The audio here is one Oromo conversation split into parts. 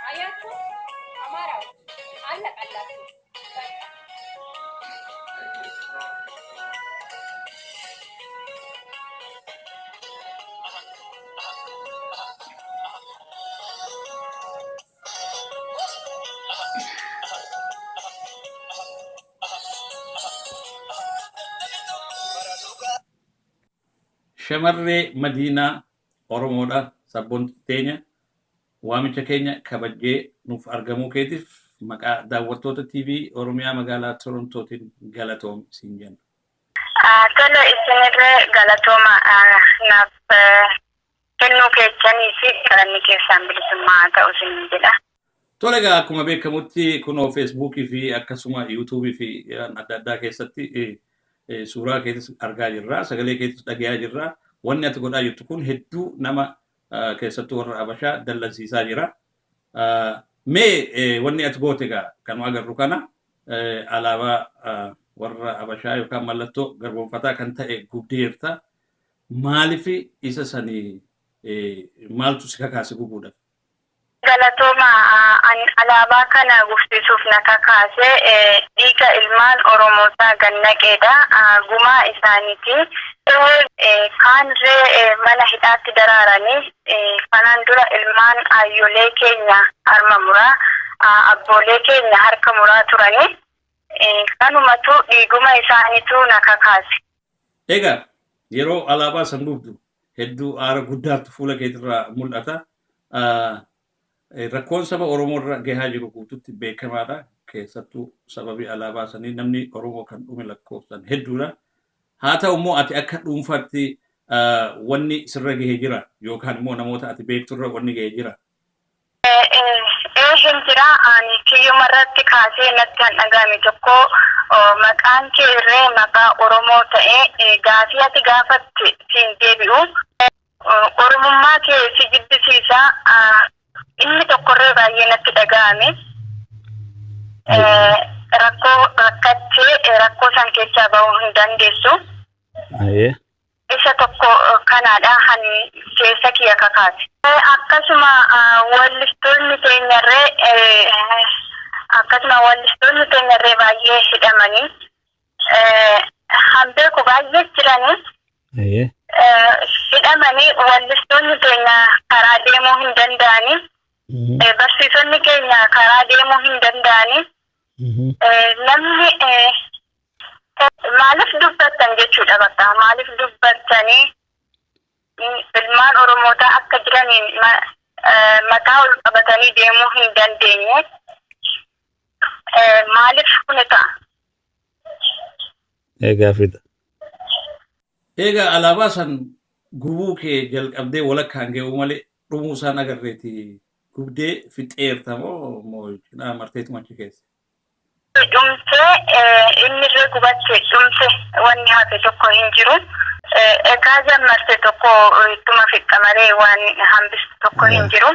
አያችሁ፣ አማራዎች አለቀላችሁ። በቃ። Shamarree Madiinaa Oromoodha. Sabboontuu teenya waamicha keenya kabajjee nuuf argamuu keetiif maqaa daawwattoota TV Oromiyaa magaalaa Torontootiin galatoom siin jenna. Tole, isinirree galatooma naaf kennuu keessanii fi galanni keessaan bilisummaa haa ta'u isiniin jedha. Tole egaa, akkuma beekamutti kunoo Feesbuukii fi akkasuma Yuutuubii fi adda addaa keessatti suuraa keetis argaa jirra, sagalee keetis dhagayaa jirra. Wanni ati godhaa jirtu kun hedduu nama, keessattuu warra Abashaa dallansiisaa jira. Mee wanni ati goote egaa kan agarru kana alaabaa warra Abashaa yookaan mallattoo garboonfataa kan ta'e gubdeerta. Maaliif isa sanii, maaltu si kakaase gubuudhaaf? Galatooma. Ani alaabaa kana gubsiisuuf na kakaase dhiiga ilmaan Oromootaa gannaqeedha. Gumaa isaaniiti. Kaanirree mana hidhaatti daraaranii, kanaan dura ilmaan aayyolee keenya harma muraa, abboolee keenya harka muraa turanii, kanumatu dhiiguma isaaniitu na kakaase. Egaa yeroo alaabaa san gubdu hedduu aara guddaatu fuula keetirraa mul'ata. Rakkoon saba Oromoo irra gahaa jiru guututti beekamaadha. Keessattuu sababii alaabaa sanii namni Oromoo kan dhume lakkoofsan hedduudha. Haa ta'u immoo ati akka dhuunfaatti wanni sirra gahee jira yookaan immoo namoota ati beekturra wanni gahee jira? Ee, hin jira. Ani kiyyuma irratti kaasee natti kan dhagahame tokko, maqaan kee irree maqaa Oromoo ta'ee gaafii ati gaafatte siin deebi'u. Oromummaa kee si jibbisiisa. Inni tokkorree baay'ee natti dhagahame. Rakkoo rakkattee rakkoo san keessaa bahuu hin dandeessu. Isa tokko kanaadha han keessa kiyya kakaase. Akkasuma wallistoonni keenyarree, akkasuma wallistoonni keenyarree baay'ee hidhamanii, han beeku baay'ee jiranii hidhamanii, wallistoonni keenya karaa deemuu hin danda'anii, barsiisonni keenya karaa deemuu hin danda'anii, namni maaliif dubbattan jechuudha bakka, maaliif dubbattanii, ilmaan Oromootaa akka jiraniin mataa ol qabatanii deemuu hin dandeenye, maaliif kuni ta'a? Egaa fida. Egaa alaabaa san gubuu kee jalqabdee walakkaan ga'uu malee dhumuu isaan agarreeti, gubdee fixeerta moo cinaa marteetuma achi keessa? Dhumtee, inni irree gubatte dhumte, wanni hafe tokko hin jiru. Egaa jammarte tokko ittuma fixxa malee waan hambistu tokko hin jiru.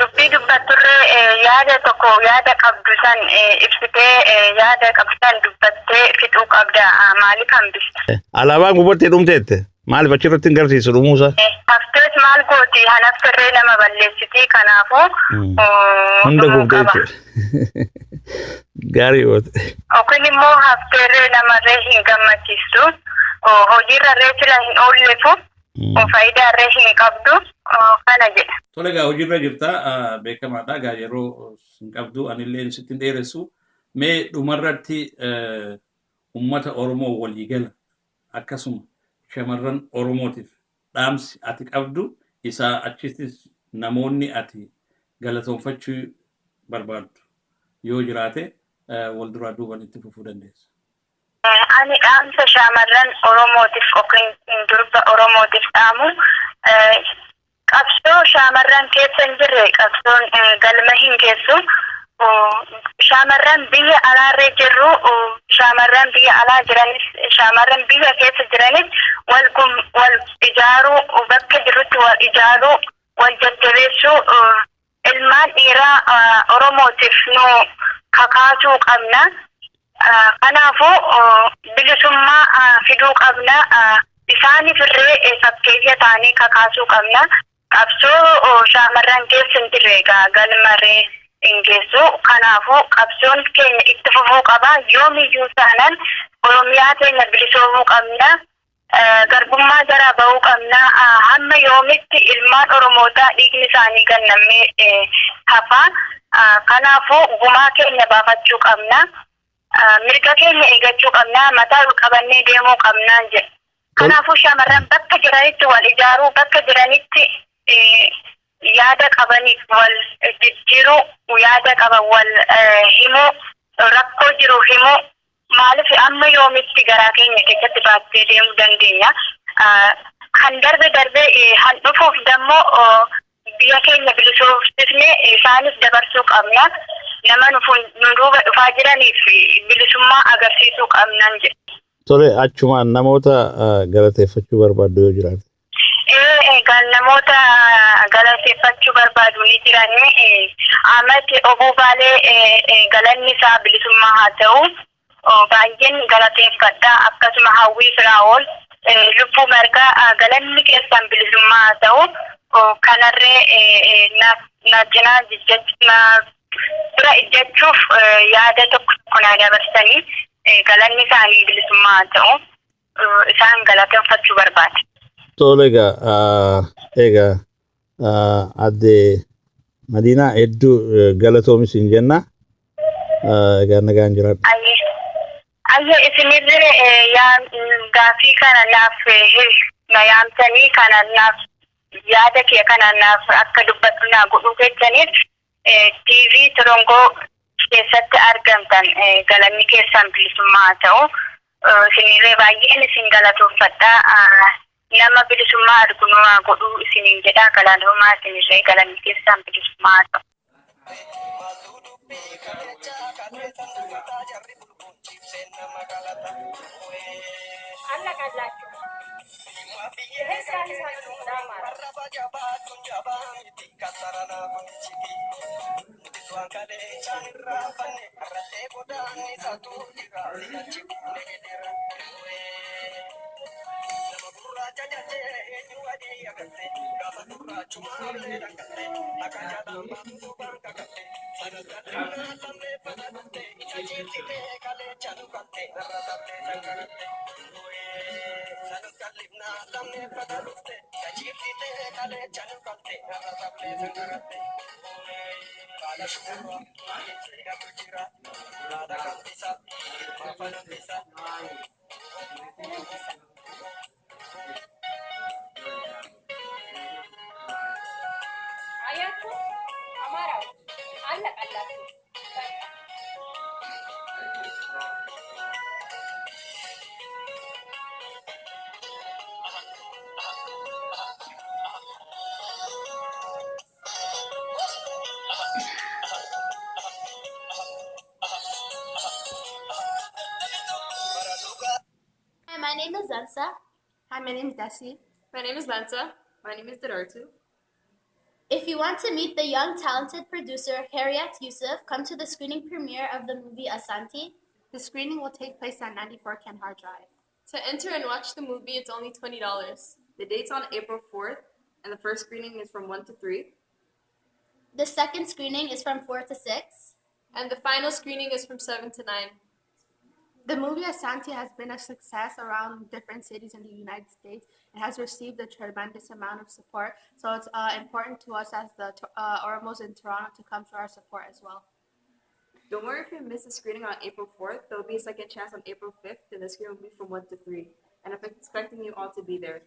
Dubbii dubbatturree yaada tokko, yaada qabdu san ibsitee, yaada qabdu san dubbattee fixuu qabda, maaliif hambista? Alaabaan gubattee dhumteette. Maaliif achirratti hin garsiisu dhumuusaa? Haftees maal gooti, hanafterree nama balleessiti, kanaafuu Hunda dhumuu gubdee qaba. jechuudha. Gaarii goote. Yookiin immoo hafteerree namarree hin gammachiistu. Hojiirrarree sila hin oollefu, faayidaarree hin qabdu, kana jedha. Tole egaa, hojiirra jirta beekamaadha. Egaa yeroo hin qabdu, anillee sitti hin dheeressu. Mee dhumarratti uummata Oromoo waliigala, akkasuma shamarran Oromootiif dhaamsi ati qabdu Isaa achittis namoonni ati galatoonfachuu barbaaddu yoo jiraate wal duraa duuban itti fufuu dandeessa. Ani dhaamsa shaamarran Oromootiif yookiin durba Oromootiif dhaamu, qabsoo shaamarran keessa hin jirre qabsoon galma hin geessu. Shaamarran biyya alaarree jirru, shaamarran biyya alaa jiranis, shaamarran biyya keessa jiranis wal wal ijaaruu, bakka jirrutti wal ijaaruu, wal jajjabeessuu, ilmaan dhiiraa Oromootiif nu kakaasuu qabna. Kanaafuu bilisummaa fiduu qabna. Isaaniif illee fakkeenya ta'anii kakaasuu qabna. Qabsoo shaamarran keessa hin jirre egaa galmarree hin geessu. Kanaafuu qabsoon keenya itti fufuu qaba. Yoomiyyuu taanaan Oromiyaa keenya bilisoomuu qabna. Garbummaa jalaa bahuu qabna. Hamma yoomitti ilmaan Oromootaa dhiigni isaanii gannamee hafa? Kanaafuu gumaa keenya baafachuu qabna. Mirga keenya eeggachuu qabna. Mataa ol qabannee deemuu qabnaan jedha. Kanaafuu shamarran bakka jiranitti wal ijaaruu, bakka jiranitti yaada qabaniif wal jijjiiruu, yaada qaban wal himuu, rakkoo jiru himuu. Maaliif amma yoomitti garaa keenya keessatti baattee deemuu dandeenya? Kan darbe darbee, han dhufuuf dammoo biyya keenya bilisoomsifnee isaanis dabarsuu qabna. Nama nu duuba dhufaa jiraniif bilisummaa agarsiisuu qabnan jedha. Tole, achumaan namoota galateeffachuu barbaaddu yoo jiraate. Egaa namoota galateeffachuu barbaadu ni jiran. Ahmad Obuu Baalee, galanni isaa bilisummaa haa ta'u. Baay'een galateeffadha. Akkasuma Hawwii Firaa'ol, Lubbuu Margaa, galanni keessan bilisummaa haa ta'u. Kanarree na cinaa bira ijjachuuf yaada tokko tokko naa dabarsanii, galanni isaanii bilisummaa haa ta'u. Isaan galateeffachuu barbaade. Tole, egaa adde Madiinaa, hedduu galatoomis hin jenna. Egaa nagaan jiraadhu. Ayyee, isinillee yaa gaafii kana naaf na yaamtanii, kana naaf yaada kee kana naaf akka dubbatu naa godhuu keessaniif, TV Torongoo keessatti argamtan, galanni keessan bilisummaa haa ta'u. Isinillee baay'een isin galatoonfadha. Nama bilisummaa argu nu haa godhuu isiniin jedha. Galatoomaa, isinillee galanni keessan bilisummaa haa ta'u. አለቀላችሁ። ይሄ ስራ ሊሰሩ አማራ አያችሁ፣ አማራዎች አለቀላችሁ። በቃ። Hi, my name is Zensa. Hi, my name is Desi. My name is Lensa. My name is Darartu. If you want to meet the young, talented producer Harriet Yusuf, come to the screening premiere of the movie Asante. The screening will take place at 94 Kenhard Drive. To enter and watch the movie, it's only $20. The date's on April 4th, and the first screening is from 1 to 3. The second screening is from 4 to 6. And the final screening is from 7 to 9. The movie Asante has been a success around different cities in the United States and has received a tremendous amount of support. So it's important to us as the Oromos in Toronto to come to our support as well. Don't worry if you miss the screening on April 4th, there'll be a second chance on April 5th, and the screening will be from 1 to 3. And I'm expecting you all to be there.